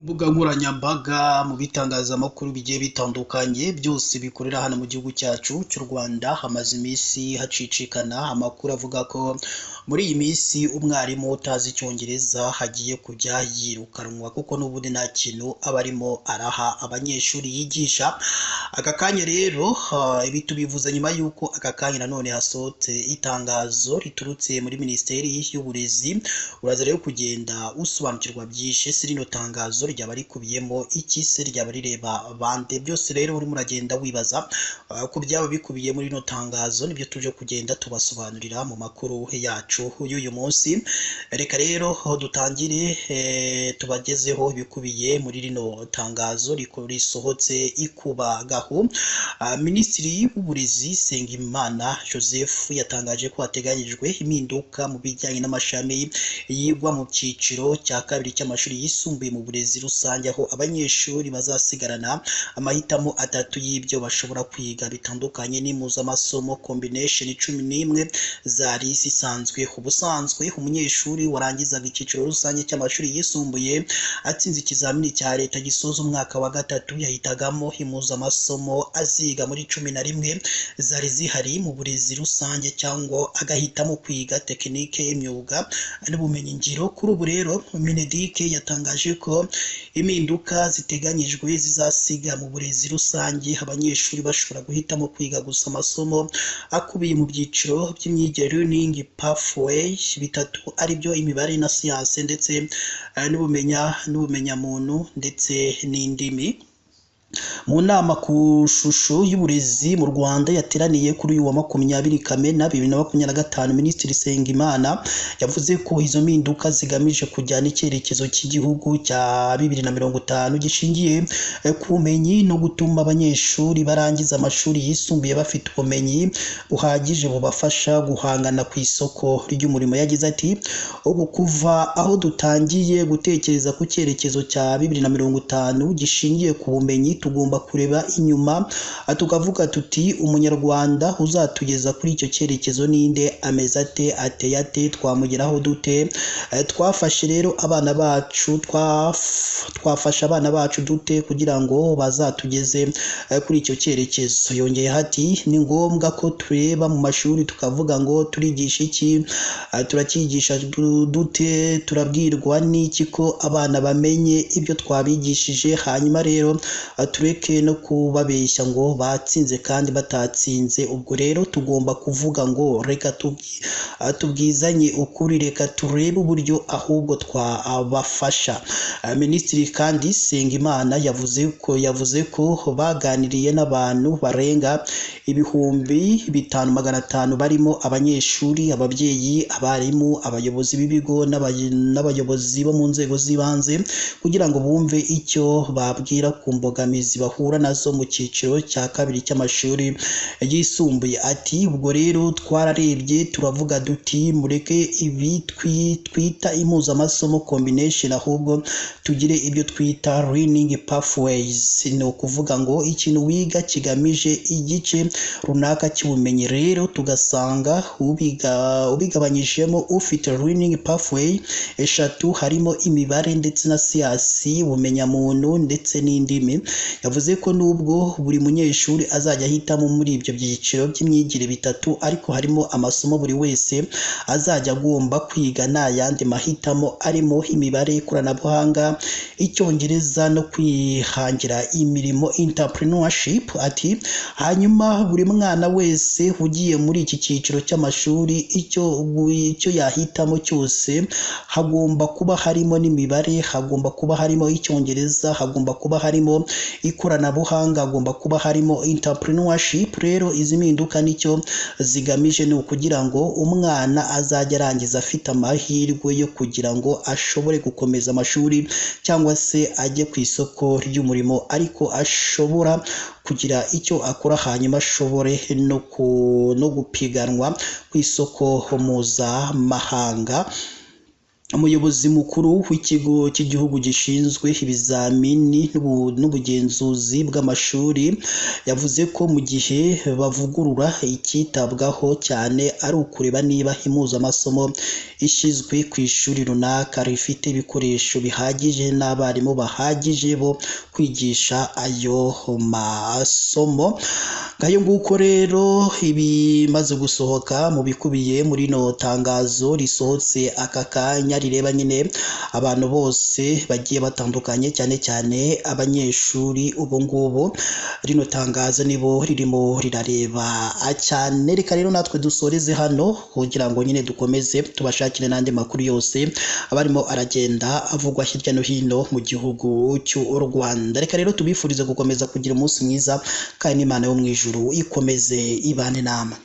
Mbuga nkoranyambaga, mu bitangazamakuru bigiye bitandukanye byose bikorera hano mu gihugu cyacu cy'u Rwanda, hamaze iminsi hacicikana amakuru avuga ko muri iyi minsi umwarimu utazi icyongereza hagiye kujya yirukanwa, kuko n'ubundi nta kintu aba arimo araha abanyeshuri yigisha. Aka kanya rero ibi tubivuze nyuma y'uko aka kanya nanone hasohotse itangazo riturutse muri Minisiteri y'Uburezi. Uraza rero kugenda usobanukirwa byinshi. Ese rino tangazo ryaba rikubiyemo iki? Se ryaba rireba bande? Byose rero urimo uragenda wibaza ku byaba bikubiye muri rino tangazo, nibyo tuje kugenda tubasobanurira mu makuru yacu y'uyu munsi. Reka rero dutangire tubagezeho ibikubiye muri rino tangazo risohotse ikubagahu. Minisitiri w'Uburezi Nsengimana Joseph yatangaje ko hateganyijwe impinduka mu bijyanye n'amashami yigwa mu cyiciro cya kabiri cy'amashuri yisumbuye mu burezi rusange, aho abanyeshuri bazasigarana amahitamo atatu y'ibyo bashobora kwiga bitandukanye n'impuzamasomo combination 11 zari zisanzwe. Ubusanzwe umunyeshuri warangizaga icyiciro rusange cy'amashuri yisumbuye atsinze ikizamini cya leta gisoza umwaka wa gatatu, yahitagamo impuzamasomo aziga muri 11 zari zihari mu burezi rusange, cyangwa agahitamo kwiga tekinike, imyuga n'ubumenyingiro. Kuri ubu rero MINEDUC yatangaje ko impinduka ziteganyijwe zizasiga mu burezi rusange abanyeshuri bashobora guhitamo kwiga gusa amasomo akubiye mu byiciro by'imyigire, learning pathway, bitatu, aribyo imibare na siyanse ndetse n'ubumenya n'ubumenyamuntu ndetse n'indimi. Mu nama ku shusho y'uburezi mu Rwanda yateraniye kuri uyu wa 20 Kamena 2025, Minisitiri Nsengimana yavuze ko izo mpinduka zigamije kujyana icyerekezo cy'igihugu cya 2050 gishingiye ku bumenyi no gutuma abanyeshuri barangiza amashuri yisumbuye bafite ubumenyi buhagije bubafasha guhangana ku isoko ry'umurimo. Yagize ati: "Ubu kuva aho dutangiye gutekereza ku cyerekezo cya 2050 gishingiye ku bumenyi, tugomba kureba inyuma tukavuga tuti: umunyarwanda uzatugeza kuri icyo cyerekezo ninde? Ameze ate? Ateye ate? Twamugeraho dute? Twafashe rero abana bacu, twafasha abana bacu dute kugira ngo bazatugeze kuri icyo cyerekezo?" Yongeyeho ati: "Ni ngombwa ko tureba mu mashuri tukavuga ngo turigisha iki? Turacyigisha dute? Turabwirwa n'iki ko abana bamenye ibyo twabigishije? Hanyuma rero tureke no kubabeshya ngo batsinze kandi batatsinze. Ubwo rero tugomba kuvuga ngo reka tubwizanye ukuri, reka turebe uburyo ahubwo twabafasha." Minisitiri kandi Nsengimana yavuze ko baganiriye n'abantu barenga 5500, barimo abanyeshuri, ababyeyi, abarimu, abayobozi b'ibigo n'abayobozi bo mu nzego z'ibanze, kugira ngo bumve icyo babwira ku mbogamizi bahura nazo mu cyiciro cya kabiri cy'amashuri yisumbuye. Ati: "Ubwo rero twararebye turavuga duti mureke ibi twita impuzamasomo combination, ahubwo tugire ibyo twita learning pathways. Ni ukuvuga ngo ikintu wiga kigamije igice runaka cy'ubumenyi. Rero tugasanga ubigabanyijemo ufite learning pathway eshatu, harimo imibare ndetse na siyansi, ubumenyamuntu ndetse n'indimi." Yavuze ko nubwo buri munyeshuri azajya ahitamo muri ibyo byiciro by'imyigire bitatu, ariko harimo amasomo buri wese azajya agomba kwiga nta yandi mahitamo, arimo imibare, ikoranabuhanga, icyongereza no kwihangira imirimo, entrepreneurship. Ati: "Hanyuma buri mwana wese ugiye muri iki cyiciro cy'amashuri, icyo yahitamo cyose hagomba kuba harimo n'imibare, hagomba kuba harimo icyongereza, hagomba kuba harimo ikoranabuhanga, hagomba kuba harimo entrepreneurship. Rero izi mpinduka nicyo zigamije, ni ukugira ngo umwana azajye arangiza afite amahirwe yo kugira ngo ashobore gukomeza amashuri cyangwa se ajye ku isoko ry'umurimo, ariko ashobora kugira icyo akora, hanyuma ashobore no gupiganwa ku isoko mpuzamahanga." Umuyobozi mukuru w'ikigo cy'igihugu gishinzwe ibizamini n'ubugenzuzi bw'amashuri yavuze ko mu gihe bavugurura icyitabwaho cyane ari ukureba niba impuzamasomo ishyizwe ku ishuri runaka rifite ibikoresho bihagije n'abarimu bahagije bo kwigisha ayo masomo. Ngayo nguko rero ibimaze gusohoka mu bikubiye muri rino tangazo risohotse aka kanya, rireba nyine abantu bose bagiye batandukanye, cyane cyane abanyeshuri. Ubu ngubu rino tangazo nibo ririmo rirareba cyane. Reka rero natwe dusoreze hano kugira ngo nyine dukomeze tubashakire n'andi makuru yose aba arimo aragenda avugwa hirya no hino mu gihugu cy'u Rwanda. Reka rero tubifurize gukomeza kugira umunsi mwiza, kandi n'Imana yo mu ijuru ikomeze ibane namwe.